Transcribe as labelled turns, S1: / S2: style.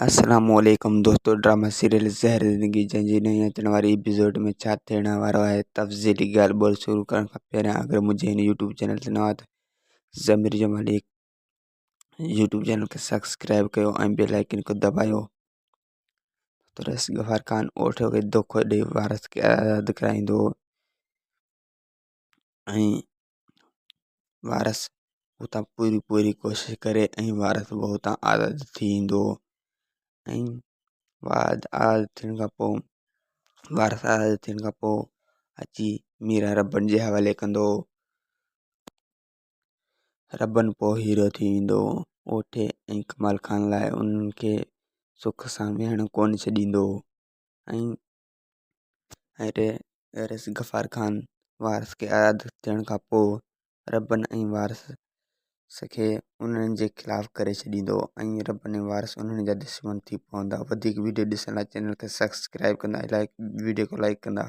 S1: السلام عليڪم دوستو ڊراما سيريل زهر زندگي جنهن جي نئين اچڻ واري ايپيسوڊ ۾ ڇا ٿيڻ وارو آهي تفصيلي ڳالهه ٻولهه شروع ڪرڻ کان پهريان اگر منهنجي هن يوٽيوب چينل تي نوان ته ضمير جمالي يوٽيوب چينل کي سبسڪرائب ڪيو ۽ بيل آئيڪن کي دٻايو ته رئيس غفار خان اوٺ کي دوکو ڏئي وارث کي آزاد ڪرائيندو ۽ وارث اتان پوري پوري ڪوشش ڪري ۽ وارث به اتان آزاد ٿي ايندو ۽ آزاد ٿيڻ کان پوءِ وارث آزاد ٿيڻ کان پوءِ اچي ميرا ربن جي حوالي ڪندو. ربن پوءِ هيرو ٿي ويندو. اوٺي ۽ ڪمال خان لاءِ انهن کي سک سان ويهڻ ڪونه ڇڏيندو ۽ رئيس غفار خان وارث کي آزاد ٿيڻ کان پوءِ ربن ۽ وارث کي انهن جي خلاف ڪري ڇڏيندو ۽ ربن ۽ وارث انهن جا دشمن ٿي پوندا. وڌيڪ وڊيو ڏسڻ لاء چينل کي سبسڪرائب ڪندا ۽ وڊيو کي لائيڪ ڪندا.